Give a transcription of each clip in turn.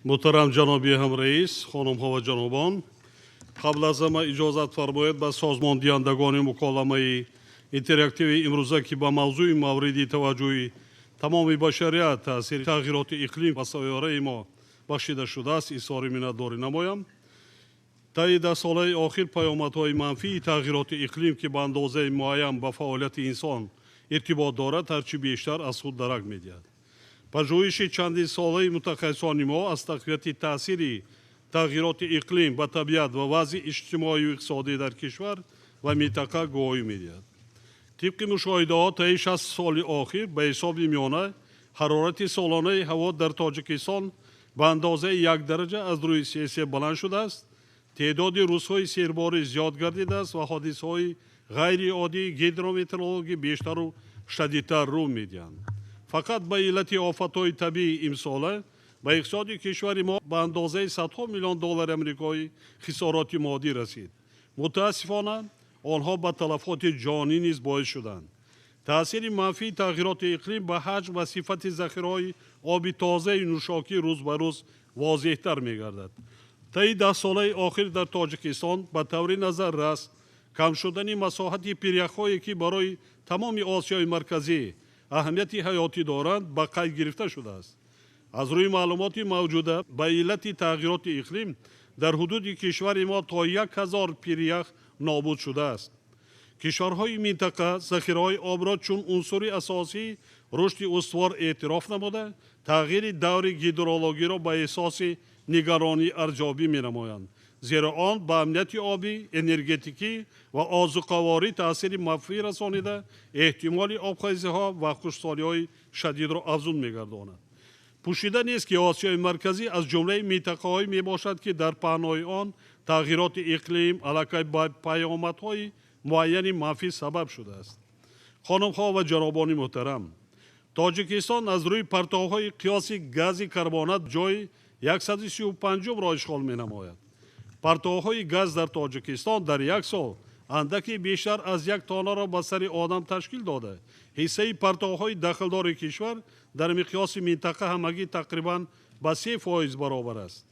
Муҳтарам ҷаноби ҳамраис, хонумҳо ва ҷанобон, қабл аз ҳама иҷозат фармоед ба созмондиҳандагони муколамаи интерактивии имрӯза, ки ба мавзӯи мавриди таваҷҷӯҳи тамоми башарият, таъсири тағйироти иқлим ба сайёраи мо бахшида шудааст, изҳори миннатдорӣ намоям. Таи 10 солаи охир паёмадҳои манфии тағйироти иқлим, ки ба андозаи муайян ба фаъолияти инсон иртибот дорад, ҳарчи бештар аз худ дарак медиҳад. Пажӯҳиши чандинсолаи мутахассисони мо аз тақвияти таъсири тағйироти иқлим ба табиат ва вазъи иҷтимоию иқтисодӣ дар кишвар ва минтақа гувоҳӣ медиҳад. Тибқи мушоҳидаҳо, таи 60 соли охир ба ҳисоби миёна ҳарорати солонаи ҳаво дар Тоҷикистон ба андозаи 1 дараҷа аз рӯи Селсия баланд шудааст, теъдоди рӯзҳои серборӣ зиёд гардидааст ва ҳодисаҳои ғайриоддии гидрометеорологӣ бештару шадидтар рӯ медиҳанд. Фақат ба иллати офатҳои табиии имсола ба иқтисоди кишвари мо ба андозаи садҳо миллион доллари амрикоӣ хисороти моддӣ расид. Мутаассифона, онҳо ба талафоти ҷонӣ низ боис шуданд. Таъсири манфии тағйироти иқлим ба ҳаҷм ва сифати захираҳои оби тозаи нӯшокӣ рӯз ба рӯз возеҳтар мегардад. Таи 10 солаи охир дар Тоҷикистон ба таври назаррас кам шудани масоҳати пиряхҳое, ки барои тамоми Осиёи Марказӣ аҳамияти ҳаётӣ доранд, ба қайд гирифта шудааст. Аз рӯи маълумоти мавҷуда, ба иллати тағйироти иқлим дар ҳудуди кишвари мо то 1000 пирях нобуд шудааст. Кишварҳои минтақа захираҳои обро чун унсури асосии рушди устувор эътироф намуда, тағйири даври гидрологиро ба эҳсоси нигаронӣ арзёбӣ менамоянд, зеро он ба амнияти обӣ, энергетикӣ ва озуқаворӣ таъсири манфӣ расонида, эҳтимоли обхезиҳо ва хушксолиҳои шадидро афзун мегардонад. Пӯшида нест, ки Осиёи Марказӣ аз ҷумлаи минтақаҳое мебошад, ки дар паҳнои он тағйироти иқлим аллакай ба паёмадҳои муайяни манфӣ сабаб шудааст. Хонумҳо ва ҷанобони муҳтарам, Тоҷикистон аз рӯи партовҳои қиёси гази карбонат ҷои 135-ро ишғол менамояд. Партовҳои газ дар Тоҷикистон дар як сол андаке бештар аз 1 тоннаро ба сари одам ташкил дода, ҳиссаи партовҳои дахлдори кишвар дар миқёси минтақа ҳамагӣ тақрибан ба 3% баробар аст.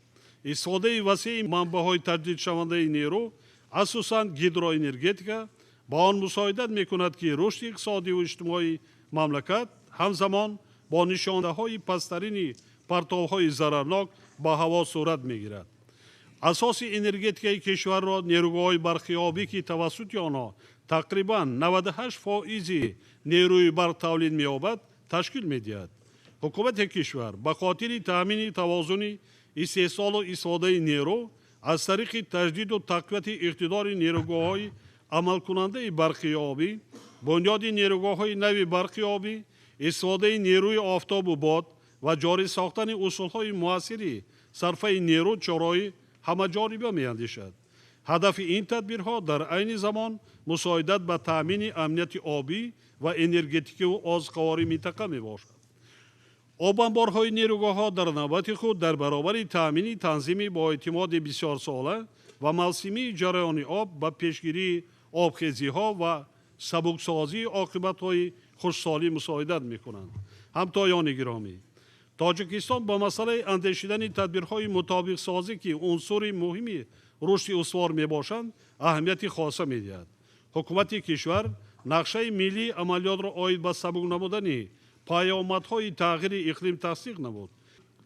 Истифодаи васеи манбаъҳои таҷдидшавандаи нерӯ, асосан гидроэнергетика, ба он мусоидат мекунад, ки рушди иқтисодиву иҷтимоии мамлакат ҳамзамон бо нишонаҳои пасттарини партовҳои зарарнок ба ҳаво сурат мегирад. Асоси энергетикаи кишварро нерӯгоҳҳои барқи обӣ, ки тавассути онҳо тақрибан 98 фоизи нерӯи барқ тавлид меёбад, ташкил медиҳад. Ҳукумати кишвар ба хотири таъмини тавозуни истеҳсолу истифодаи нерӯ аз тариқи таҷдиду тақвияти иқтидори нерӯгоҳҳои амалкунандаи барқи обӣ, бунёди нерӯгоҳҳои нави барқи обӣ, истифодаи нерӯи офтобу бод ва ҷорӣ сохтани усулҳои муассири сарфаи нерӯ чораҳои ҳамаҷониба меандешад. Ҳадафи ин тадбирҳо дар айни замон мусоидат ба таъмини амнияти обӣ ва энергетикиву озуқавории минтақа мебошад. Обанборҳои нерӯгоҳҳо дар навбати худ дар баробари таъмини танзими боэътимоди бисёрсола ва мавсимии ҷараёни об ба пешгирии обхезиҳо ва сабуксозии оқибатҳои хушксолӣ мусоидат мекунанд. Ҳамтоёни гиромӣ, Тоҷикистон ба масъалаи андешидани тадбирҳои мутобиқсозӣ, ки унсури муҳими рушди устувор мебошанд, аҳамияти хоса медиҳад. Ҳукумати кишвар нақшаи миллии амалиётро оид ба сабук намудани паёмадҳои тағйири иқлим тасдиқ намуд.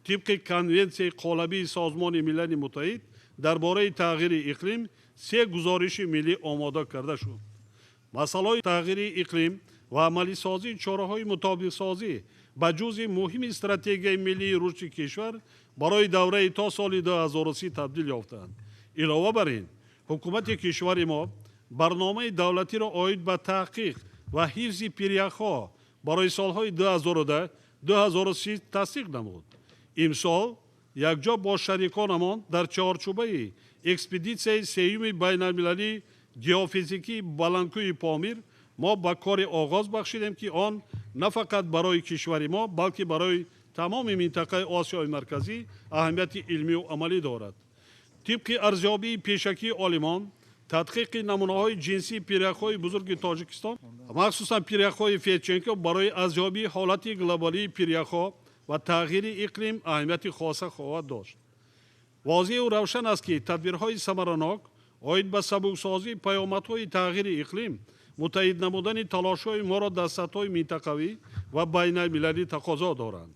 Тибқи Конвенсияи қолабии Созмони Милали Муттаҳид дар бораи тағйири иқлим се гузориши миллӣ омода карда шуд. Масъалаҳои тағйири иқлим ва амалисозии чораҳои мутобиқсозӣ ба ҷузъи муҳими стратегияи миллии рушди кишвар барои давраи то соли 2030 табдил ёфтанд. Илова бар ин, ҳукумати кишвари мо барномаи давлатиро оид ба таҳқиқ ва ҳифзи пиряхҳо барои солҳои 2010 2030 тасдиқ намуд. Имсол якҷо бо шариконамон дар чорчӯбаи экспедитсияи сеюми байналмилалии геофизикии баландкӯҳи Помир мо ба коре оғоз бахшидем, ки он на фақат барои кишвари мо, балки барои тамоми минтақаи Осиёи Марказӣ аҳамияти илмию амалӣ дорад. Тибқи арзёбии пешакии олимон, тадқиқи намунаҳои ҷинсии пиряхҳои бузурги Тоҷикистон, махсусан пиряхҳои Федченко, барои арзёбии ҳолати глобалии пиряхҳо ва тағйири иқлим аҳамияти хоса хоҳад дошт. Возеҳу равшан аст, ки тадбирҳои самаранок оид ба сабуксозии паёмадҳои тағйири иқлим муттаҳид намудани талошҳои моро дар сатҳҳои минтақавӣ ва байналмилалӣ тақозо доранд.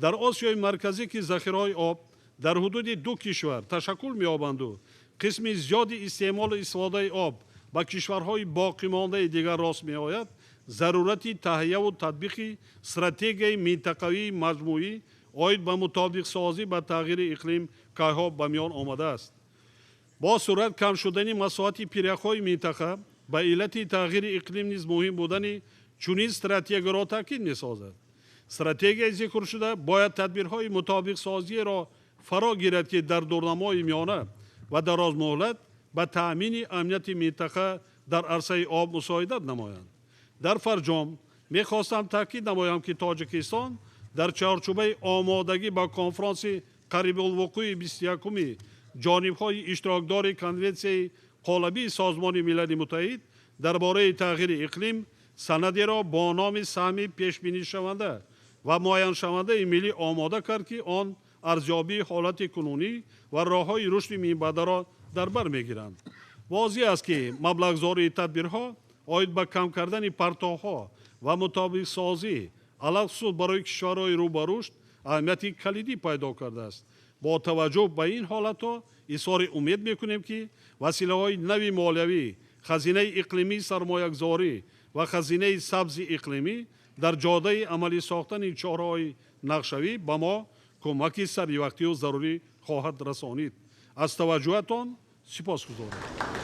Дар Осиёи Марказӣ, ки захираҳои об дар ҳудуди ду кишвар ташаккул меёбанду қисми зиёди истеъмолу истифодаи об ба кишварҳои боқимондаи дигар рост меояд, зарурати таҳияву татбиқи стратегияи минтақавии маҷмӯӣ оид ба мутобиқсозӣ ба тағйири иқлим кайҳо ба миён омадааст. Бо суръат кам шудани масоҳати пиряхҳои минтақа ба иллати тағйири иқлим низ муҳим будани чунин стратегияро таъкид месозад. Стратегияи зикршуда бояд тадбирҳои мутобиқсозиеро фаро гирад, ки дар дурнамои миёна ва дарозмуҳлат ба таъмини амнияти минтақа дар арсаи об мусоидат намоянд. Дар фарҷом мехостам таъкид намоям, ки Тоҷикистон дар чорчӯбаи омодагӣ ба конфронси қарибулвуқӯи 21-уми ҷонибҳои иштирокдори Конвенсияи қолабии Созмони Милали Муттаҳид дар бораи тағйири иқлим санадеро бо номи саҳми пешбинишаванда ва муайяншавандаи миллӣ омода кард, ки он арзёбии ҳолати кунунӣ ва роҳҳои рушди минбаъдаро дар бар мегиранд. Возеҳ аст, ки маблағгузории тадбирҳо оид ба кам кардани партовҳо ва мутобиқсозӣ, алалхусус барои кишварҳои рӯ ба рушд, аҳамияти калидӣ пайдо кардааст. Бо таваҷҷӯҳ ба ин ҳолатҳо изҳори умед мекунем, ки василаҳои нави молиявӣ, хазинаи иқлимии сармоягузорӣ ва хазинаи сабзи иқлимӣ дар ҷодаи амалӣ сохтани чораҳои нақшавӣ ба мо кӯмаки саривақтию зарурӣ хоҳад расонид. Аз таваҷҷӯҳатон сипосгузорам.